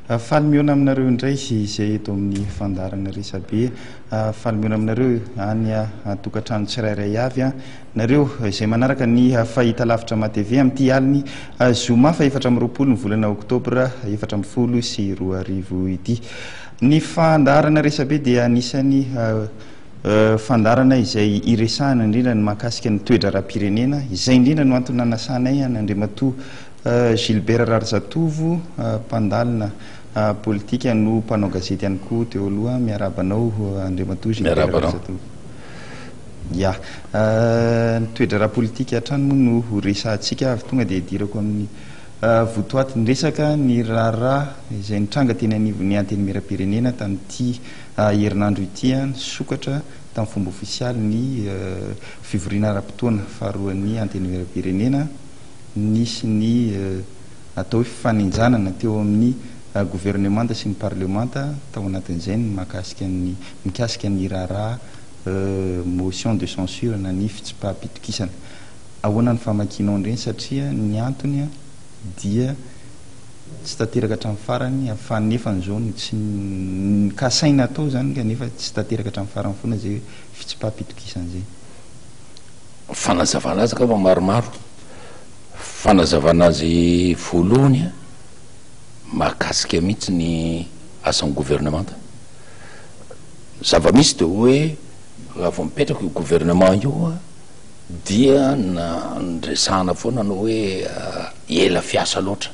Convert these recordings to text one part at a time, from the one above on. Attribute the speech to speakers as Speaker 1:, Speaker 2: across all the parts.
Speaker 1: Faly mihaona aminareo indray izay eto amin'ny fandaharana Resabe. Faly mihaona aminareo any an-tokantrano tsirairay avy. Nareo izay manaraka ny fahitalavitra MATV amin'ity alin'ny zoma faha 24 ny volana oktobra 2014 ity. Ny fandaharana Resabe dia anisan'ny fandaharana izay iresahana indrindra ny mahakasika ny toe-draharaham-pirenena. Izay indrindra no antony nanasanay an'Andriamatoa Gilbert Raharizatovo, mpandalina politika no mpanao gazety ihany koa teo aloha. Miarahaba anao Andriamatoa Gilbert
Speaker 2: Miarahaba anao.
Speaker 1: Raharizatovo. Ya. Ny toe-draharaha politika hatrany moa no ho resahantsika avy tonga dia idirako amin'ny votoatin'ny resaka ny raharaha izay nitranga teny anivon'ny Antenimierampirenena tamin'ity herinandro ity. Nisokatra tamin'ny fomba ofisialy ny fivoriana ara-potoana faharoan'ny Antenimierampirenena. Nisy ny atao hoe fifanenjanana teo amin'ny governemanta sy ny parlemanta tao anatin'izay ny mahakasika ny mikasika ny raharaha motion de censure na ny fitsipaham-pitokisana. Ahoana ny famakianao an'ireny satria ny antony dia tsy tanteraka hatramin'ny farany fa nefa an'izao no tsy kasaina atao izany kanefa tsy tanteraka hatramin'ny farany foana izay fitsipaham-pitokisana izay.
Speaker 2: Fanazavana azy angamba maromaro. Fanazavana azy voalohany mahakasika mihitsy ny asan'ny governemanta. Zava-misy dia hoe raha vao mipetraka io gouvernement io dia niresahana foana ny hoe ela fiasa loatra,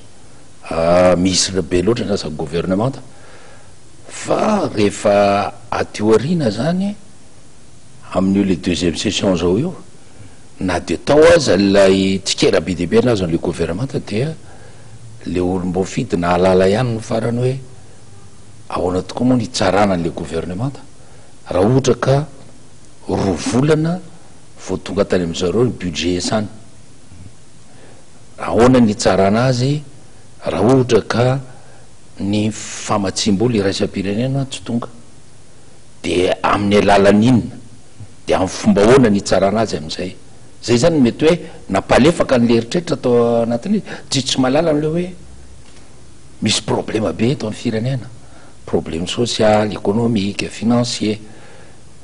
Speaker 2: misy be loatra ny asan'ny gouvernemanta fa rehefa aty aoriana zany amin'io le deuxième session zao io na dia tao aza ilay tsikera be dia be nahazo an'ilay gouvernemanta dia le olom-boafidy nahalala ihany ny farany hoe Ahoana tokoa moa ny hitsarana an'ilay governemanta raha ohatra ka roa volana vao tonga tany amin-dry zareo ny budget isany? Ahoana ny hitsarana azy raha ohatra ka ny famatsiam-bola iraisam-pirenena tsy tonga? Dia amin'ny alalan'ny inona? Dia amin'ny fomba ahoana ny hitsarana azy amin'izay? Izay izany no mety hoe nampalefaka an'ilay eritreritra tao anatin'izy. Tsy tsy mahalala an'ilay hoe. Misy problema be eto amin'ny firenena, problème social, économique, financier,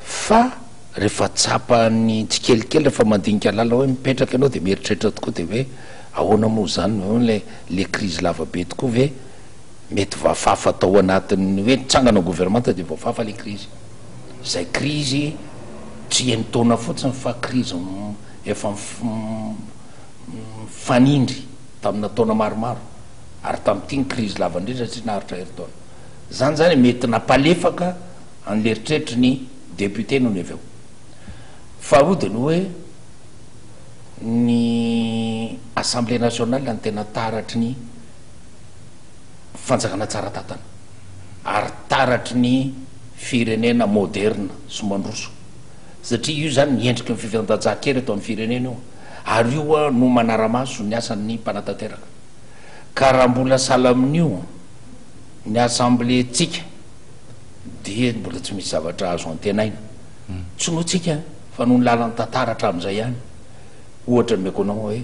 Speaker 2: fa rehefa tsapan'ny tsikelikely rehefa mandinika lalina hoe mipetraka ianao dia mieritreritra tokoa dia hoe ahoana moa izany no ilay le crise lava be tokoa ve mety voafafa tao anatin'ny hoe nitsangana ny gouvernemanta dia voafafa le crise, izay crise tsy enin-taona fotsiny fa crise efa mifanindry tamina taona maromaro. ary tamin'ity ny krizy lava indrindra satria naharitra herintaona. Izany izany mety nampalefaka an'ilay eritreritry ny député nony avy eo. Faharoa dia ny hoe ny Assemblée nationale no tena taratry ny fanjakana tsara tantana ary taratry ny firenena moderna sy mandroso satria io izany ny endriky ny fifandanjan-kery eto amin'ny firenena io ary io no manara-maso ny asan'ny mpanatanteraka. Ka raha mbola sahala amin'io ny assemblée-ntsika dia mbola tsy misy zavatra azo antenaina. Tsy noho tsika fa noho ny lalan'ny tantara hatramin'izay ihany. Ohatra omeko anao hoe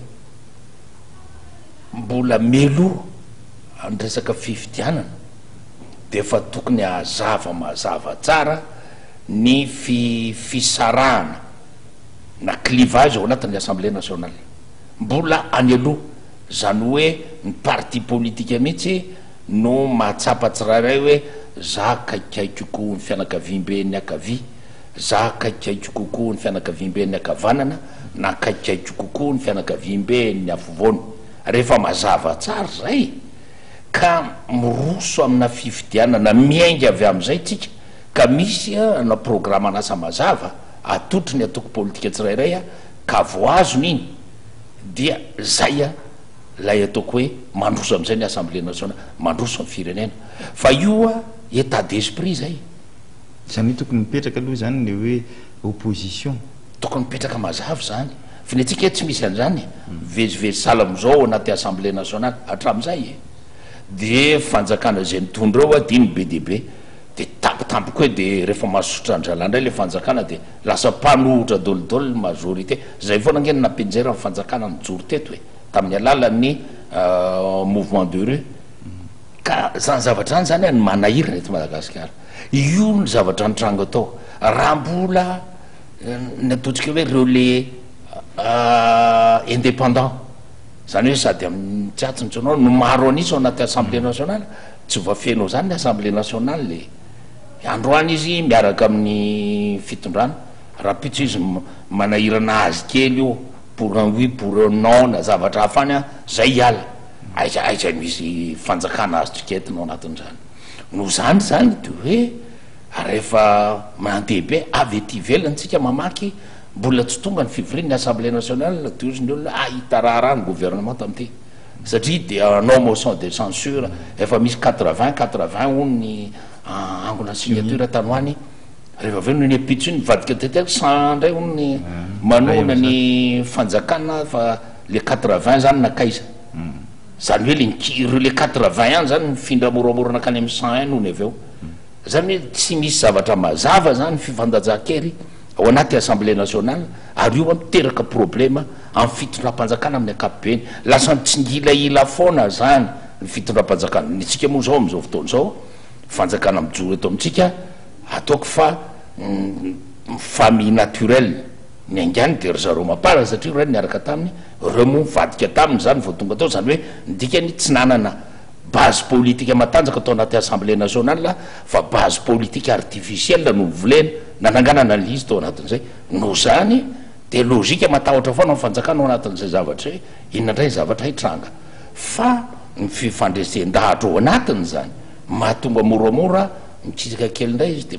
Speaker 2: mbola meloha ny resaka fifidianana dia efa tokony hazava mazava tsara ny fisarahana na clivage ao anatin'ny assemblée nationale. Mbola any aloha. Zany hoe ny parti politika mihitsy no mahatsapa tsirairay hoe za akaikikaiky kokoa ny fianakaviamben'ny ankavia, za akaikikaiky kokoa ny fianakaviamben'ny ankavanana na akaikikaiky kokoa ny fianakaviamben'ny afovoany. Rehefa mazava tsara izay ka miroso amina fifidianana miainga avy amin'izay tsika ka misy na programan'asa mazava atolotry ny antoko politika tsirairay ka voahazona iny, Dia zay a lay ataoko hoe mandroso amizay ny assemblée nationale, mandroso ny firenena. Fa io a état d'esprit zay.
Speaker 1: Zany hoe tokony mipetraka aloha zany le hoe opposition.
Speaker 2: Tokony mipetraka mazava zany. Fa ny antsika tsy misy an'izany e. Mivezivezy sahala amizao ao anaty assemblée nationale hatramizay e. De fanjakana izay mitondra eo a dia ny be dia be. De tampotampoka eo de rehefa masotra an-dralahy indray le fanjakana de lasa mpanohitra dôlidôly ny majorité. Zay foana ange no nampianjera ny fanjakana nijoro teto e, tamin'ny alalan'ny mouvement de rue. Ka zany zavatra zany zany an manahirana eto Madagasikara. Io ny zavatra nitranga tao. Raha mbola ny ataontsika hoe reo le indépendant, zany hoe sady amin'ny tsy atsy no tsy anao no maro an'isa ao anaty assemblée nationale, tsy voafehinao zany ny assemblée nationale e. Androany izy miaraka amin'ny fitondrana, rahampitso izy manahirana azy kely io pour un oui pour un non na zavatra hafa any an, zay hiala. Aiza aiza misy fanjakana azontsika entina ao anatin'izany. Noho izany izany dia hoe rehefa mandeha be avy ety ivelany tsika mamaky mbola tsy tonga ny fivorian'ny assemblée nationale dia hozy ny olona ah hita raharaha ny gouvernement tamin'ity satria dia hanao motion de censure efa misy 80 80 hono ny angona signature tany ho any rehefa avy eo nony ampitso iny nivadika tanteraka 100 indray hono ny manohana ny fanjakana fa le 80 zany nankaiza zany hoe le ireo le 80 ihany zany mifindra moramora nankany amin'ny 101 nony avy eo. Zany hoe tsy misy zavatra mazava zany fifandanjan-kery ao anaty assemblée nationale ary io miteraka problema amin'ny fitondram-panjakana amin'ny ankapobeny. Lasa mitsingilahila foana zany ny fitondram-panjakana. Ny antsika moa zao amin'izao fotoana izao, fanjakana mijoro eto amintsika, ataoko fa famille naturelle niaingàny dia ry zareo Mapar satria ireo niaraka taminy, ireo moa nivadika taminy zany vao tonga tao, zany hoe ny dikany tsy nanana base politique matanjaka tao anaty assemblée nationale fa base politique artificielle no novolena nananganana an'ilay izy tao anatin'izay, noho izany dia logique matahotra foana ny fanjakana ao anatin'izay zavatra izay, inona indray ny zavatra hitranga fa ny fifandresen-dahatra ao anatiny izany mahatonga moramora Mikitika kely indray izy dia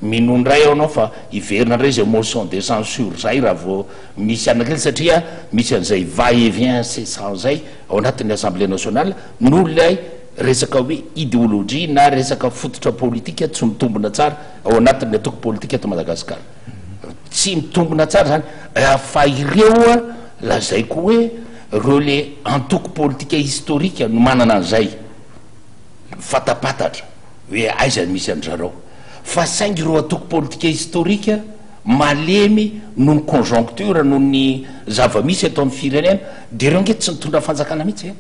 Speaker 2: minoa indray aho anao fa hiverina indray izay motion de censure izay raha vao misy anona kely satria misy an'izay va et vient incessant izay ao anatin'ny assemblée nationale noho ilay resaka hoe ideologie na resaka fototra politika tsy mitombina tsara ao anatin'ny antoko politika eto Madagasikara. Tsy mitombina tsara izany fa ireo lazaiko hoe ireo le antoko politika historique no manana an'izay. Fantapantatra hoe aiza no misy an-dry zareo. Fa saingy ireo antoko politika historika malemy noho ny conjoncture, noho ny zava-misy eto amin'ny firenena, dia ireo ange tsy nitondra fanjakana mihitsy e!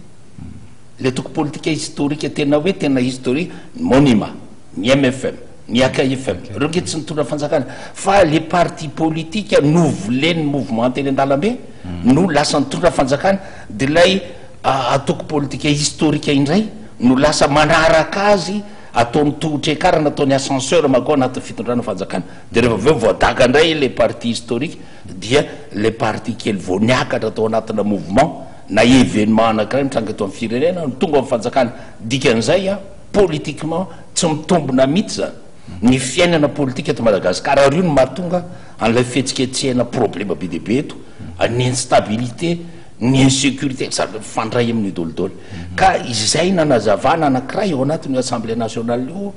Speaker 2: Ilay antoko politika historika tena hoe tena historika, ny Monima, ny mfm, ny AKFM, ireo ange tsy nitondra fanjakana. Fa le parti politika novolen'ny mouvement teny an-dalambe no lasa nitondra fanjakana, dia ilay Antoko politika historika indray no lasa manaraka azy ataony tohotr'ekarana ataony ascenseur mankao anatin'ny fitondrana fanjakana dia rehefa avy eo voadaka indray ilay parti historique dia ilay parti kely vao niakatra tao anatina mouvement na événement anankiray mitranga eto amin'ny firenena no tonga amin'ny fanjakana. Dikan'izay an, politiquement tsy mitombina mihitsy izany ny fiainana politika eto Madagasikara ary io no mahatonga an'ilay fihetsiketsehana problema be dia be eto, ny instabilité. ny insécurité, zany hoe mifandray amin'io dolidoly. Ka izay nanazavana anankiray ao anatin'io assemblée nationale io,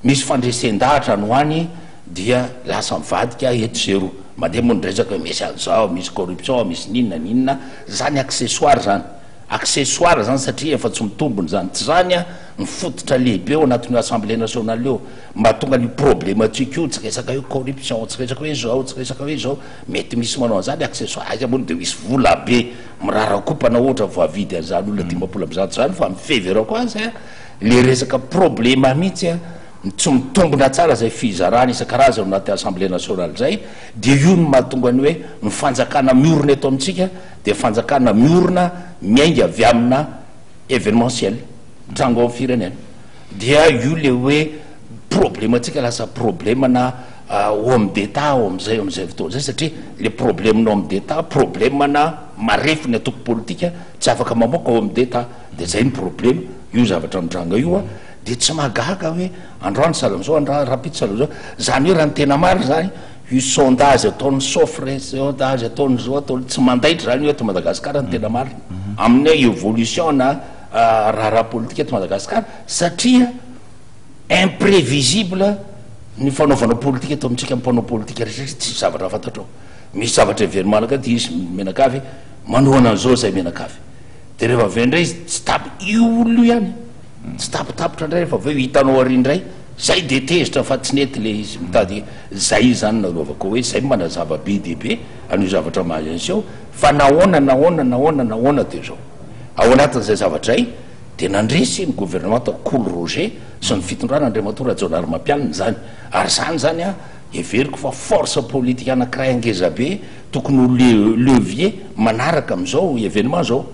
Speaker 2: misy fandresen-dahatra any ho any dia lasa mivadika eto sy eroa. Mandeha moa ny resaka hoe misy an'izao, misy corruption, misy n'inona n'inona, zany accessoire zany. Accessoire zany satria efa tsy mitombina zany. Tsy zany an, ny fototra lehibe ao anatin'io assemblée nationale io, mahatonga an'io problème-tsika io, tsy resaka hoe corruption, tsy resaka hoe zao, tsy resaka hoe zao. Mety misy manao an'izany accessoire, aiza moa no dia misy vola be mirarakopana ohatra voavidy an'izany olona 150 izany fa ny fiheverako azy a, le resaka problema mihitsy a, tsy mitombina tsara izay fizarana isan-karazany ao anaty assemblée nationale izay, dia io no mahatonga ny hoe ny fanjakana miorina eto amintsika dia fanjakana miorina miainga avy amina événementiel mitranga ao amin'ny firenena, dia io le hoe problema-tsika lasa problema-na homme d'Etat ao amin'izay amin'izay fotoana izay satria le problème-na homme d'Etat problème-na marefo ny antoko politika tsy afaka mamoaka homme d'Etat dia zay ny problème io zavatra mitranga io a dia tsy mahagaga hoe androany sahala amin'izao andra rahampitso sahala amin'izao zany hoe raha ny tena marina zany io sondage ataon'ny sofre sondage ataon'izao ataon'ny tsy mandaitra zany io eto Madagasikara ny tena marina amin'ny évolution na raharaha politika eto Madagasikara satria Imprévisible ny fanaovana politika eto amintsika ny mpanao politika rehetra satria tsisy zavatra fantatrao. Misy zavatra heveriny manaka dia izy mianakavy manohana an'izao izay mianakavy. Dia rehefa avy eo indray izy tsy tap io olona io ihany tsy tapitapitra indray rehefa avy eo hitanao ary indray zay dia tezitra fa tsy nety le izy mitady zay izany nanaovako hoe zay manazava be dia be an'io zavatra mahazo an'seho fa nahoana nahoana nahoana nahoana dia zao. Ao anatin'izay zavatra izay. Dia nandresy ny governemanta Kolo Roger sy ny fitondrana Andriamatoa Rajaonarimampianina izany. Ary izany izany an, heveriko fa force politique anankiray angezabe tokony ho levier manaraka amin'izao événement izao.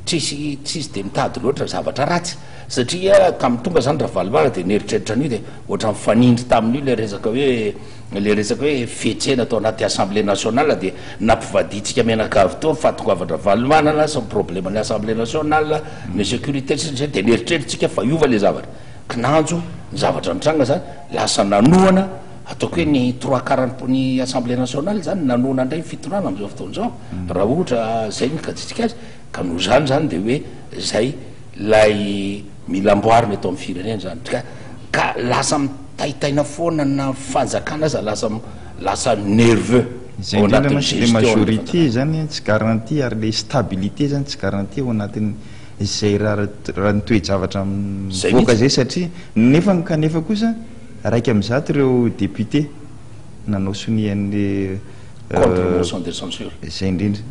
Speaker 2: Tsisy tsisy dia mitady loatra zavatra ratsy. Satria tamin'ny tonga izany Ravalomanana dia nieritreritra an'io dia ohatran'ny nifanindry tamin'io ilay resaka hoe ilay resaka hoe fihetsehana tao anaty Assemblée nationale dia nampivadiantsika mianakavy teo ny fahatongavan-dRavalomanana sy ny probleman'ny Assemblée nationale, ny sécurité sy ny sisa dia nieritreritsika fa hiova ilay zavatra. Kinanjo ny zavatra nitranga izany lasa nanohana ataoko hoe ny trois quart ny Assemblée nationale izany nanohana indray ny fitondrana amin'izao fotoana izao raha ohatra izay ny kajintsika azy ka noho izany izany dia hoe izay ilay mila amboarina eto amin'ny firenena izany ka ka lasa mitaitaina foana na fanjakana aza lasa lasa nerveux
Speaker 1: Izay
Speaker 2: ao
Speaker 1: indrindra
Speaker 2: anatin'ny
Speaker 1: mantsy le
Speaker 2: gestion an'ilay
Speaker 1: majorité
Speaker 2: fanjakana.
Speaker 1: zany tsy garantie ary le stabilité zany tsy garantie ao anatin'ny izay raha raha ny toe-javatra
Speaker 2: Zay
Speaker 1: mivoaka
Speaker 2: mihitsy.
Speaker 1: zay satria nefa kanefa kosa 101 ireo député nanao sonia an'le
Speaker 2: Contre motion de censure.
Speaker 1: Izay indrindra.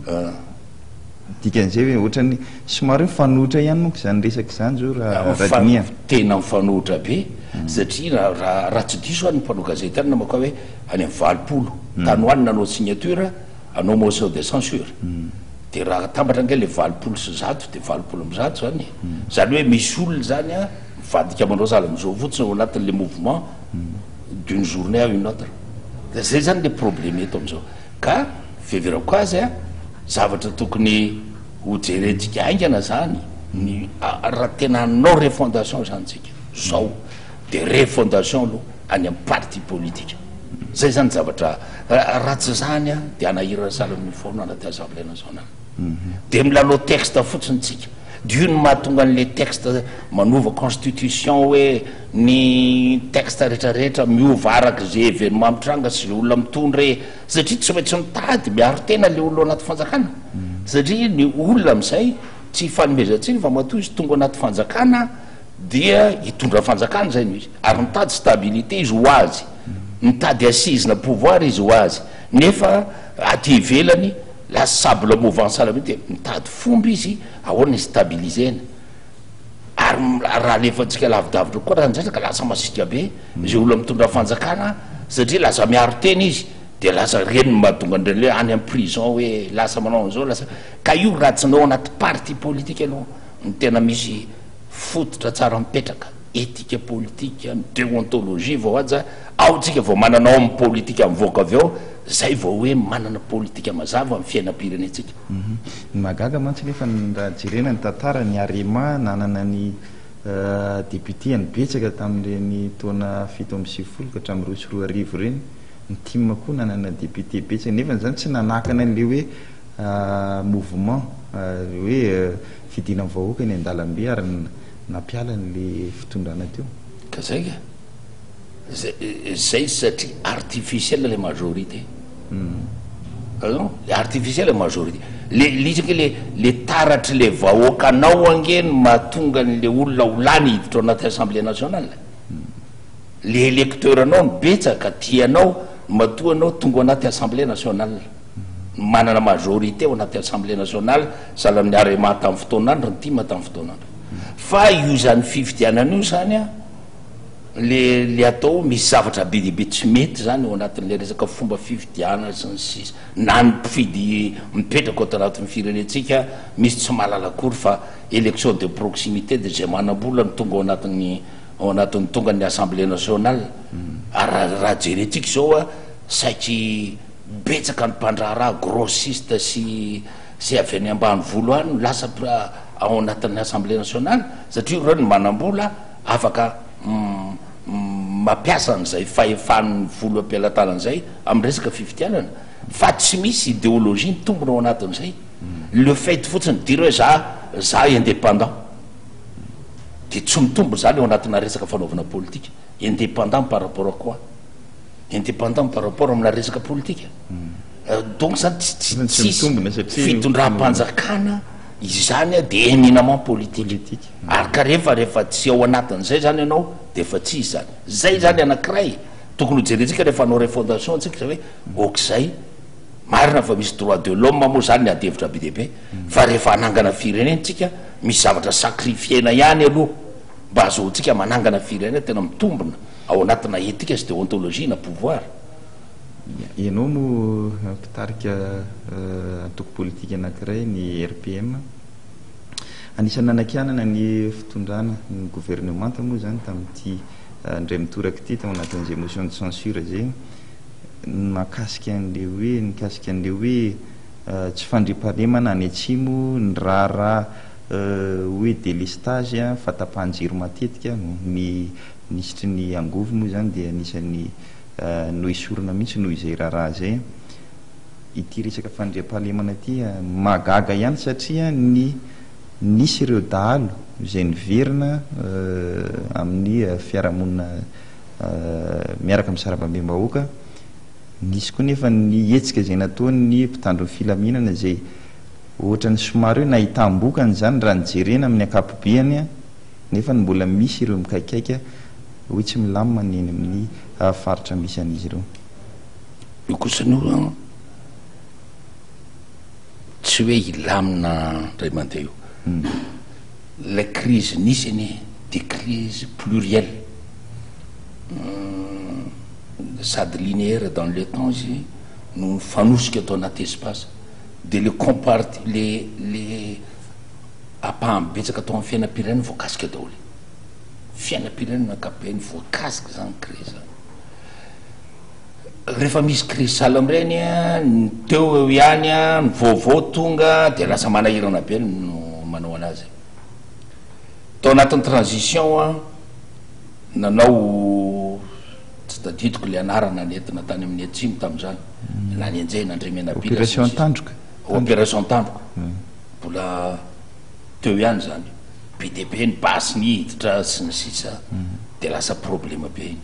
Speaker 1: Dikan'izay hoe ohatran'ny somary mifanohitra ihany manko izany resaka izany izao raha raha dinihana.
Speaker 2: Tena mifanohitra be satria raha raha raha tsy diso aho ny mpanao gazety any namako hoe any amin'ny 80 tany ho any nanao signature hanao motion de censure dia raha atambatra ange ilay 180 dia 180 izany e. Izany hoe misy olona izany an mivadika manao sahala amin'izao fotsiny ao anatin'ilay mouvement d'une journée à une autre. Dia izay izany ilay problème eto amin'izao. Ka fiheverako azy a, zavatra tokony ho jerentsika haingana zany ny raha tena hanao refondation zany tsika zao de refondation aloha any am parti politika, zay zany zavatra raha tsy zany a de hanahirana sahala amin'ny foana anaty assemblée nationale, de milalao texte fotsiny tsika, de io no mahatonga an'le texte manova constitution hoe ny texte rehetra rehetra miova araka ze événement mitranga sy ze olona mitondra e, satria tsy maintsy mitady miaro tena le olona ao anaty fanjakana satria ny olona amizay tsy hifanomezan-tsiny fa matoa izy tonga ao anaty fanjakana dia hitondra fanjakana zay no izy ary mitady stabilité izy ho azy, mitady assise na pouvoir izy ho azy nefa aty ivelany lasa sable mouvant sahala mihitsy dia mitady fomba izy ahoana hi-stabiliser-na. Ary raha alefantsika lavidavitra koa raha ny resaka lasa masiaka be izay olona mitondra fanjakana satria lasa miaro tena izy dia lasa ireny no mahatonga an'ireny hoe any am prison hoe lasa manao an'izao lasa ka io raha tsy nao anaty parti politique aloha no tena misy fototra tsara mipetraka éthique politique ny déontologie vao aja ao tsika vao manana homme politique mivoaka avy ao zay vao hoe manana politique mazava amin'ny fiainam-pirenentsika.
Speaker 1: Ny mahagaga mantsy nefa raha jerena ny tantara, ny Arema nanana ny député-ny betsaka tamin'ireny taona 97 ka hatramin'ny 2002 ireny, ny tim koa nanana député betsaka nefa izany tsy nanakana an'ilay hoe mouvement hoe fidinan'ny vahoaka eny an-dalambe ary nampiala an'ilay fitondrana teo.
Speaker 2: Ka zay ka. Zay satria artificiel le majorité. Azonao? Le artificiel le majorité. Le le izy ange le le taratry le vahoakanao ange no mahatonga an'le olona ho lany hiditra ao anaty assemblée nationale. Le électeur anao no betsaka tia anao matoa anao tonga ao anaty assemblée nationale. Manana majorité ao anaty assemblée nationale sahala amin'ny Arema tamin'ny fotoan'andro, ny tim tamin'ny fotoan'andro. Fa io zany fifidianana io zany an, Le le atao misy zavatra be dia be tsy mety zany ao anatin'le resaka fomba fifidianana sy ny sisa na ny mpifidy mipetraka ato anatin'ny firenentsika misy tsy mahalala akory fa élection de proximité de zay manam-bola no tonga ao anatin'ny ao anatin'ny tonga ny assemblée nationale ary raha raha jerentsika izao a saiky betsaka ny mpandraharaha grossiste sy sy avy any ambanivolo any no lasa ao anatin'ny assemblée nationale satria ireo no manam-bola afaka mampiasa an'izay fahefan'ny volo am-pelatanana izay amin'ny resaka fifidianana fa tsy misy idéologie mitombina ao anatin'izay. Le fait fotsiny dire hoe za za indépendant dia tsy mitombina izany ao anatina resaka fanaovana politika. Indépendant par rapport à quoi? Indépendant par rapport amina resaka politika. Donc zany tsy tsy tsisy fitondram-panjakana izany dia éminemment politique. Ary ka rehefa rehefa tsy ao anatin'izay zany ianao dia efa tsy izy zany. Zay zany anankiray tokony ho jerentsika rehefa hanao refondation tsika zay hoe ok zay, marina fa misy droit de l'homme moa zany ny ady hevitra be dia be fa rehefa hanangana firenena tsika. Misy zavatra sacrifier-na ihany aloha mba ahazoantsika manangana firenena tena mitombina ao anatina éthique sy déontologie na pouvoir.
Speaker 1: Ianao no mpitarika antoko politika anankiray, ny RPM. Anisan'ny nanakianana ny fitondrana, ny governemanta moa izany tamin'ity indray mitoraka ity tao anatin'izay motion de censure izay, ny mahakasika an'ilay hoe, nikasika an'ilay hoe tsy fandriampahalemana any atsimo, ny raharaha hoe délestage, fahatapahan-jiro matetika, ny minisitry ny angovo moa izany dia anisan'ny noesorina mihitsy noho izay raharaha izay. Ity resaka fandriampahalemana ity mahagaga ihany satria ny nisy ireo dahalo izay niverina amin'ny fiarahamonina miaraka amin'ny sarambabem-bahoaka, nisy koa nefa ny hetsika izay nataon'ny mpitandro ny filaminana izay ohatran'ny somary hoe nahitam-bokany izany raha ny jerena amin'ny ankapobeny nefa mbola misy ireo mikaikaika hoe tsy milamina ny eny amin'ny faritra misy an'izy ireo.
Speaker 2: Io kosa aloha an, tsy hoe hilamina indray mandeha io. Ilay crise nisy anie dia crise plurielle, sady linéaire dans le temps izy no mifanosika ato anaty espace, dia le compart- le le ampahany betsaka tao amin'ny fiainam-pirenena voakasika daholo. Fiainam-pirenena ankapobeny voakasika izany crise izany. Rehefa misy crise sahala amin'ireny, ny teo eo ihany, ny vaovao tonga dia lasa manahirana be no manao anazy. Tao anatin'ny transition, nanao, tsy tadidiko ilay anarana nentina tany amin'ny atsimo tamin'izany, na nenjehina Andriamenabila sy ny
Speaker 1: Opération
Speaker 2: sisa.
Speaker 1: Tandroka.
Speaker 2: Opération Tandroka. Mbola teo ihany izany. Be dia be ny basy niditra sy ny sisa, dia lasa problema be iny.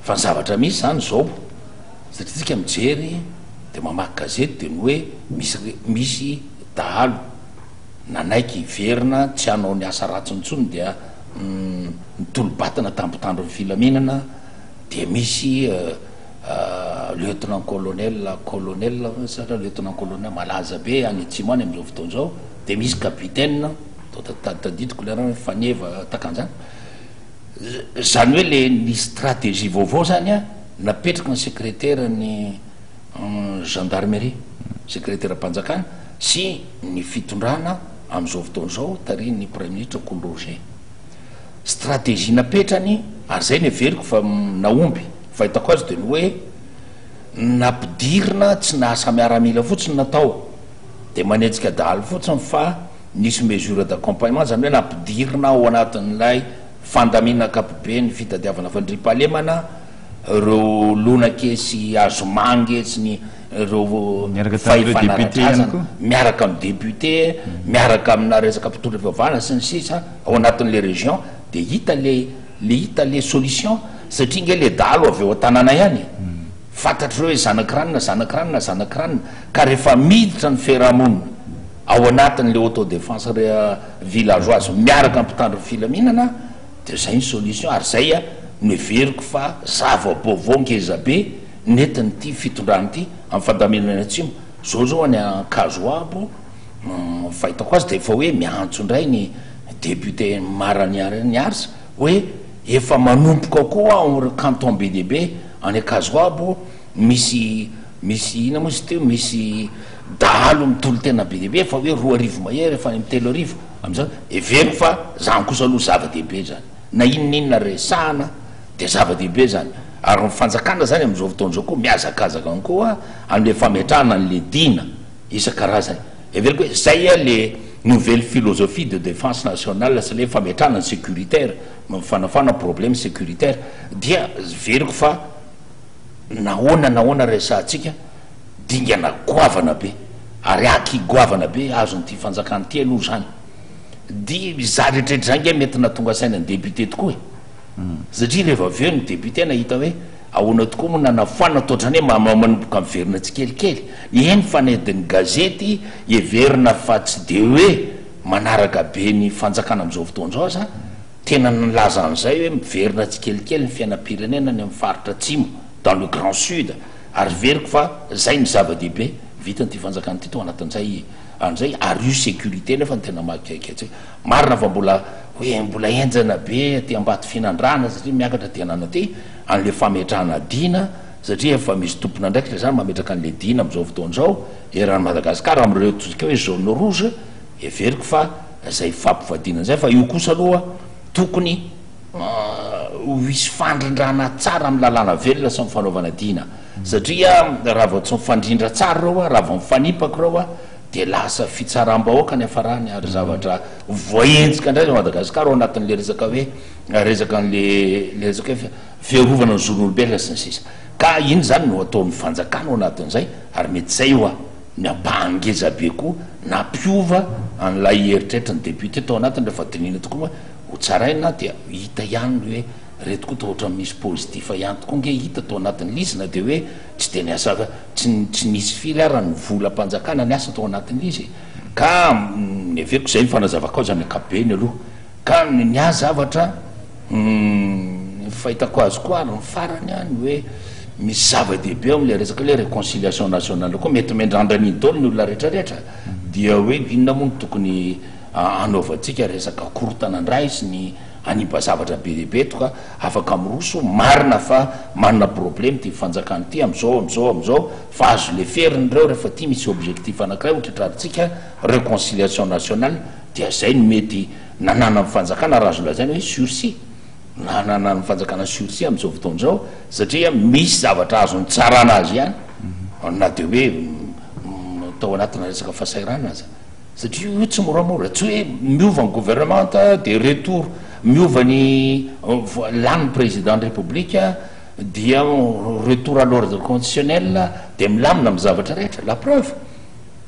Speaker 2: Fa ny zavatra misy zany zao, satria tsika mijery de mamaky gazety de ny hoe misy misy dahalo nanaiky hiverina tsy hanao ny asa ratsiny intsony dia nitolo-batana tamin'ny mpitandro ny filaminana dia misy lieutenant colonel, colonel sa lieutenant colonel malaza be any atsimo any amin'izao fotoana izao dia misy capitaine, tadidiko le anarany Faneva takanjany. Zany hoe le ny stratégie vaovao zany an, napetraky ny secrétaire ny gendarmerie, secrétaire-mpanjakana sy ny fitondrana amin'izao fotoana izao tarihin'ny praiminisitra Kolo Roger. Stratégie napetrany ary zay no heveriko fa nahomby, fahitako azy dia ny hoe nampidirina tsy ny asa miaramila fotsiny natao dia manetsika dahalo fotsiny fa Nisy mesure d'accompagnement, izany hoe nampidirina ao anatin'ilay fandaminana ankapobeny fitadiavana fandriampahalemana ireo lonake sy hazomange sy ny ireo
Speaker 1: Miaraka tamin'ireo
Speaker 2: fahefana
Speaker 1: député ihany
Speaker 2: ara-drazana,
Speaker 1: koa.
Speaker 2: miaraka amin'ny député, miaraka amina resaka mpitondra fivavahana sy ny sisa ao anatin'ilay région, dia hita le le hita le solution satria nge le dahalo avy eo an-tanàna ihany e! Fantatr'ireo hoe zanak'i ranona, zanak'i ranona, zanak'i ranona, ka rehefa miditra ny fiarahamonina ao anatin'ilay autodéfense villageoise miaraka amin'ny mpitandro ny filaminana dia izay ny solution ary izay no heveriko fa zava-baovao ngeza be nentin'ity fitondrana ity amin'ny fandaminana ny atsimo. Izao izao any Ankazoabo ny fahitako azy dia efa hoe miantso indray ny député Mara Niarsa hoe efa manomboka koa ao amin'ireo canton be dia be any Ankazoabo Misy misy inona moa izy teo, misy dahalo mitolo-tena be dia be efa hoe 2000 mahery efa any amin'ny 3000 amin'izao, heveriko fa zany kosa aloha zava-dehibe zany, na inona inona resahana dia zava-dehibe zany, ary ny fanjakana zany amin'izao fotoana izao koa mihazakazaka ihany koa amin'ilay fametrahana an'ilay dina isan-karazany, heveriko hoe zay le nouvelle philosophie de défense nationale sy ilay fametrahana ny sécuritaire, mifanafana problème sécuritaire dia heveriko fa. Nahoana nahoana resahantsika dingana goavana be ary acquis goavana be azon'ity fanjakana ity aloha izany. Dia izany rehetrarehetra izany ange mety nahatonga saina ny député tokoa e. Satria rehefa avy eo ny député nahita hoe ahoana tokoa moa nanafoanana toa ohatran'ny hoe manomboka miverina tsikelikely. Eny fa na dia ny gazety heverina fa tsy dia hoe manaraka be ny fanjakana amin'izao fotoana izao aza, Tena nilaza an'izay hoe miverina tsikelikely ny fiainam-pirenena any amin'ny faritra atsimo, dans le grand sud, ary heveriko fa izay no zava-dehibe. Vitan'ity fanjakana ity tao anatin'izay an'izay ary io sécurité nefa no tena mahakaiky antsika. Marina fa mbola hoe mbola henjana be aty Ambatofinandrahana satria miakatra aty anana aty an'le fametrahana dina satria efa misy tompon'andraikitra izany mametraka an'le dina amin'izao fotoana izao eran'i Madagasikara amin'ireo ataontsika hoe zone rouge, heveriko fa izay fampivadiana izay fa io kosa aloha tokony ho hisy fandrindrana tsara amin'ny lalàna velona sy ny fanaovana dina satria raha vao tsy mifandrindra tsara ireo raha vao mifanipaka ireo dia lasa fitsaram-bahoaka ny hafarany ary zavatra voahenjika indray Madagasikara ao anatin'le resaka hoe resaka an'le le resaka hoe fiarovana ny zon'olombelona sy ny sisa ka iny zany no ataon'ny fanjakana ao anatin'izay ary mety zay oa ny ampahany ngeza be koa nampiova an'ilay eritreritry ny député tao anatiny rehefa dinihina tokoa moa ho tsaraina dia hita ihany ny hoe reto koa toa ohatran'ny misy positif ihany tokoa nge hita tao anatin'ilay izy na dia hoe tsy dia niasa tsy tsy nisy firy ara ny volam-panjakana niasa tao anatin'ilay izy e. Ka ny heveriko izay ny fanazavako azy amin'ny ankapobeny aloha. Ka ny ny ahy zavatra ny fahitako azy koa ary ny farany an, ny hoe misy zava-dehibe ao amin'ilay resaka hoe réconciliation nationale koa mety miandrandra an'iny daholo ny olona rehetrarehetra dia hoe inona moa no tokony hanaovantsika resaka korontana indray sy ny hanimba zavatra be dia be eto ka afaka miroso, marina fa manana problème ity fanjakana ity amizao amizao amizao fa azo leferina ireo rehefa ity misy objectif anakiray ho tratrarintsika reconciliation nationale dia zay no mety nananan'ny fanjakana raha azo lazaina hoe sursis nananan'ny fanjakana sursis amizao fotoana izao satria misy zavatra azo nitsarana azy ihany na dia hoe tao anatina resaka fahasahiranana aza. Satria io tsy moramora, tsy hoe miova ny gouvernement dia retour, miova ny lany ny président ny république dia retour à l'ordre constitutionnel dia milamina amin'ny zavatra rehetra, la preuve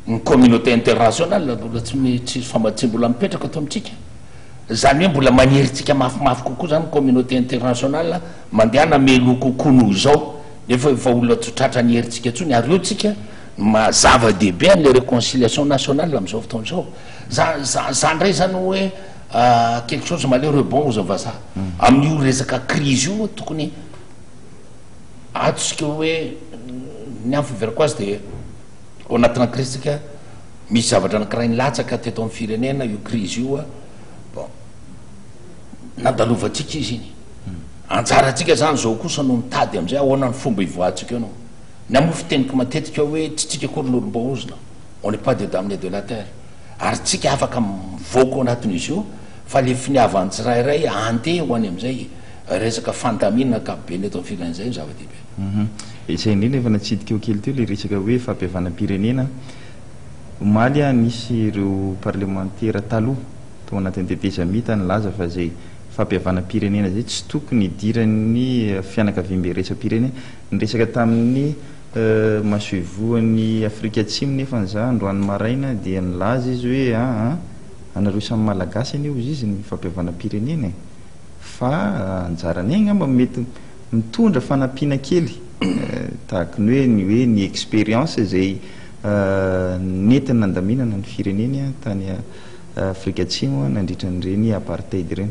Speaker 2: ny communauté internationale mbola tsy tsisy famatsiam-bola mipetraka eto amintsika, izany hoe mbola maneritsika mafimafy kokoa izany ny communauté internationale mandehana meloa kokoa noho izao nefa efa olona tsy tratra ny herintsika intsony ary eo tsika Ny maha zava-dehibe an'ilay réconciliation nationale amin'izao fotoana izao. Za, za, za indray zany hoe quelque chose malheureux bon hozy ny vazaha. Amin'io resaka crise io tokony ato isika hoe ny amin'ny fiheverako azy dia ao anatina crise tsika misy zavatra anankiray nilatsaka teto amin'ny firenena io crise io bon nandalovantsika izy iny. Anjarantsika zany izao kosa no mitady amin'izay ahoana ny fomba hivoahantsika eo no. Ny ahy moa fiteniko matetika hoe tsy tsika akory no olom-boahozona, on n'est pas des damnés de la terre, ary tsika afaka mivoaka ao anatin'izy io fa le finiavan'ny tsirairay handeha ho any amin'izay resaka fandaminana ankapobeny eto amin'ny firenena izay no zava-dehibe.
Speaker 1: Izay indrindra efa natsidika eo kely teo ilay resaka hoe fampihavanam-pirenena. Omaly nisy ireo parlemantera taloha tao anatin'ny tetezamita nilaza fa izay fampihavanam-pirenena izay tsy tokony hidiran'ny fianakaviambe iraisam-pirenena. Niresaka tamin'ny masoivohon'i Afrika Atsimo nefa za androany maraina dia nilaza izy hoe aa anareo samy Malagasy anie hozy izy ny fampihavanam-pirenena e! fa anjaranay angamba mety mitondra fanampiana kely tahaky ny hoe ny hoe ny expérience izay nentiny nandaminana ny fireneny tany Afrika Atsimo nandritra an'ireny apartheid ireny.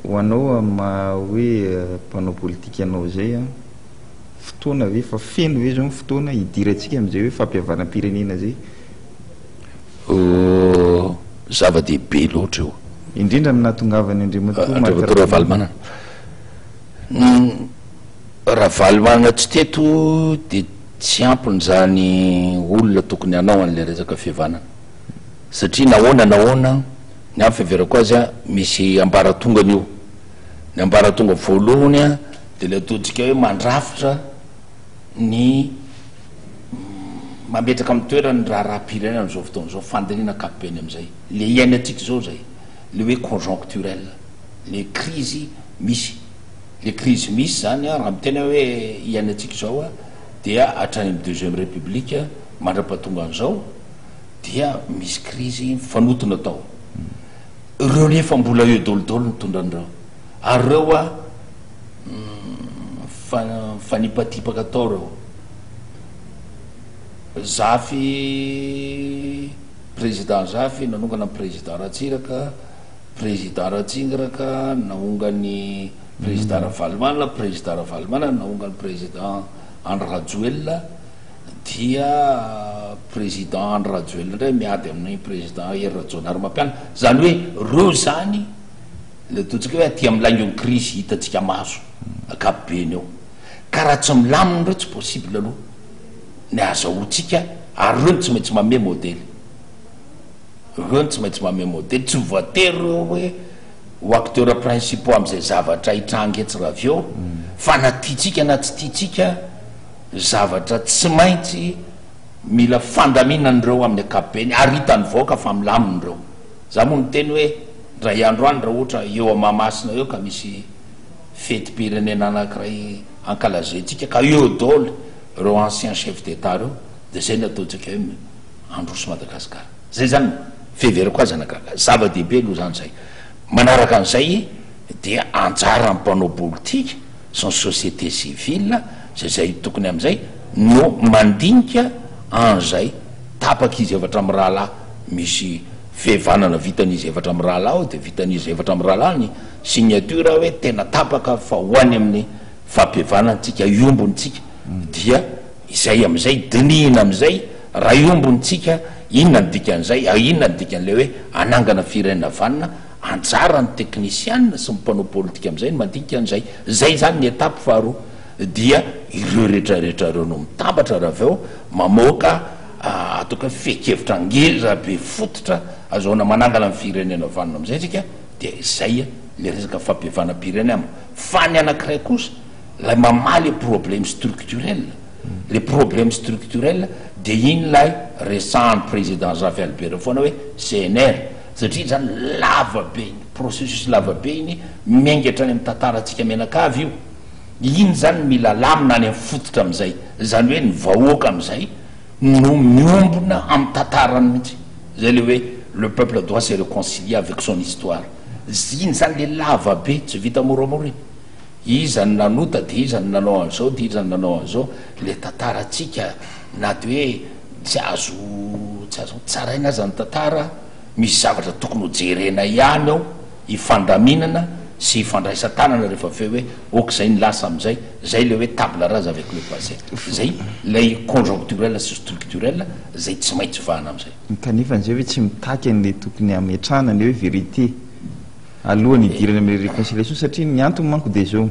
Speaker 1: Ho anao amin'ny maha hoe mpanao politika anao izay an, fotoana ve, efa feno ve izao ny fotoana hidirantsika amin'izay hoe fampihavanam-pirenena izay?
Speaker 2: Zava-dehibe loatra io.
Speaker 1: Indrindra ny nahatongavan'i Andriamatoa Marc
Speaker 2: Andriamatoa Ravalomanana. Ravalomanana tsy teto dia tsy ampy izany olona tokony hanao an'ilay resaka fihavanana. Satria nahoana nahoana, ny ahy fiheverako azy an, misy ambaratongany io. Ny ambaratonga voalohany an, dia ilay ataontsika hoe mandrafitra ny mametraka amin'ny toerany ny raharaham-pirenena amin'izao fotoana izao, fandinihana ankapobeny amin'izay. Ilay iainantsika izao izay, ilay hoe conjoncturel, ilay krizy misy. Ilay krizy misy izany an, raha miteny aho hoe iainantsika izao an, dia hatrany amin'ny deuxième république mandra-pahatonga an'izao, dia misy krizy mifanotona tao. Ireo nefa mbola eo dôlidôly nitondra an'ireo. Ary ireo a, mifanipatipaka tao ireo. Zafy, président Zafy nanongana ny président Ratsiraka, président Ratsiraka naongan'ny président Ravalomanana, président Ravalomanana naongan'ny président Andry Rajoelina. Dia président Andry Rajoelina indray miady amin'ny président Hery Rajaonarimampianina. Izany hoe ireo izany ilay ataontsika hoe aty amin'ny laingon'ny crise hitantsika maso ankapobeny eo. Ka raha tsy milamina ireo tsy possible aloha ny ahazahoantsika ary ireo no tsy maintsy manome modely. Ireo no tsy maintsy manome modely. Tsy voatery ireo hoe ho acteurs principaux amin'izay zavatra hitranga etsy raha avy eo fa na tiantsika na tsy tiantsika zavatra tsy maintsy mila fandaminana ireo amin'ny ankapobeny ary hitan'ny vahoaka fa milamina ireo. Za moa niteny hoe indray andro any raha ohatra eo Mahamasina eo ka misy fetim-pirenena anankiray ankalazaintsika ka eo daholo ireo anciens chefs d'Etat ireo dia zay no ataontsika hoe handroso Madagasikara. Zay zany fiheverako azy anakaka. Zava-dehibe aloha zany zay. Manaraka an'izay dia anjaran'ny mpanao politika sy ny société civile izay izay tokony amin'izay no mandinika an'izay tapak'izy efatra mirahalahy misy fihevanana vitan'izy efatra mirahalahy ao dia vitan'izy efatra mirahalahy ny signature hoe tena tapaka fa ho any amin'ny fampihavanana tsika hiombona tsika dia izay amin'izay dinihina amin'izay raha hiombona tsika inona ny dikan'izay inona ny dikan'ilay hoe hanangana firenena vanona Anjaran'ny teknisiana sy ny mpanao politika amin'izay ny mandinika an'izay. Izay izany ny étape faharoa. Dia ireo rehetra rehetra ireo no mitambatra raha avy eo mamoaka ataoko hoe fehin-kevitra ngeza be fototra azahoana manangana ny firenena vanona amin'izay isika dia izay ilay resaka fampihavanam-pirenena amiko. Fa ny anankiray kosa ilay mamaly problème structurel, le problème structurel dia iny ilay resahan'ny président Zafy Albert foana hoe CNR. Satria izany lava be iny, processus lava be iny, miainga hatrany amin'ny tantarantsika mianakavy io, iny izany mila alamina any amin'ny fototra amin'izay, izany hoe ny vahoaka amin'izay no miombona amin'ny tantarany mihitsy, izay ilay hoe le peuple doit se reconcilier avec son histoire, iny izany ilay lava be, tsy vita moramora iny, iza no nanota dia iza no nanao an'izao dia iza no nanao an'izao, ilay tantarantsika na dia hoe tsy azo tsy azo tsaraina aza ny tantara, misy zavatra tokony ho jerena ihany ao hifandaminana sy hifandraisan-tanana rehefa avy eo hoe ok zay ny lasa amin'izay, zay le hoe table rase avec le passé, zay lay conjoncturel sy structurel zay tsy maintsy vahana amin'izay.
Speaker 1: Kanefa an'izay ve tsy mitaky an'ilay tokony hametrahana ny hoe vérité alohan'ny hidirana amin'ilay réconciliation satria ny antony manko dia izao,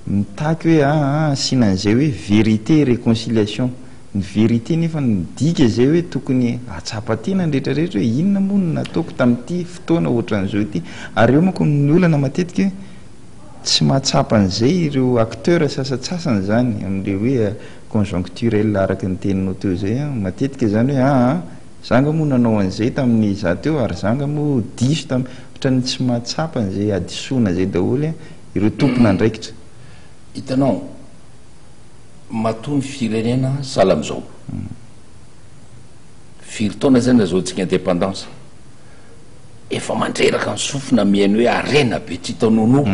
Speaker 1: mitaky hoe aa asiana an'izay hoe vérité et réconciliation. Ny vérité nefa midika izay hoe tokony hahatsapa tena ny rehetra rehetra hoe inona moa no nataoko tamin'ity fotoana ohatran'izao ity. Ary eo manko ny olana matetika hoe tsy mahatsapa an'izay ireo acteurs sasantsasany izany amin'ilay hoe conjoncturel araka ny teninao teo izay an. Matetika izany hoe aa za nga moa nanao an'izay tamin'ny za teo ary za nga moa diso tamin'ny, ohatran'ny tsy mahatsapa an'izay hadisoana izay daholo ireo tompon'andraikitra.
Speaker 2: Hitanao, Matoa ny firenena sahala amin'izao. Firy taona izay nazahoantsika indépendance? Efa mandreraka ny sofina mihaino hoe harena be tsy hita nonoa.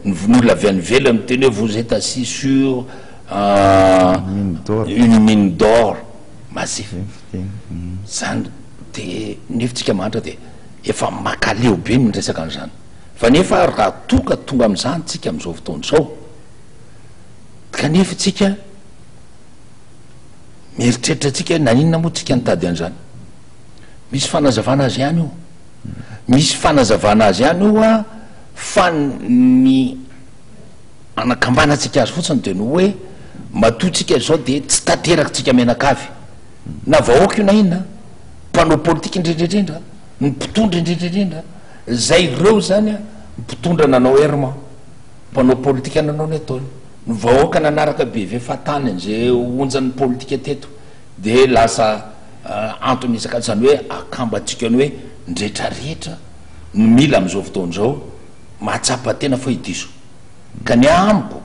Speaker 2: Ny olona avy any ivelany miteny hoe vous êtes assis sur une mine d'or massif. Zany de nefa tsika mahantra de efa makaleo be ny miresaka an'izany. Fa nefa raha toa ka tonga amin'izany tsika amin'izao fotoana izao, Kanefa tsika mieritreritra antsika hoe naninona moa tsika nitady an'izany. Misy fanazavana azy ihany io. Misy fanazavana azy ihany io a, fa ny anakambanantsika azy fotsiny dia ny hoe matoa tsika izao dia tsy tanteraka tsika mianakavy. Na vahoaka io na inona, mpanao politika indrindra indrindra, ny mpitondra indrindra indrindra, izay ireo izany a, mpitondra nanao errement. Mpanao politika nanao ny ataony. Ny vahoaka nanaraka be ve fahatany an'izay onjan'ny politika teto dia lasa antony isaka izany hoe akambantsika ny hoe ny retraretra no mila amin'izao fotoana izao mahatsapa tena fa diso. Ka ny amiko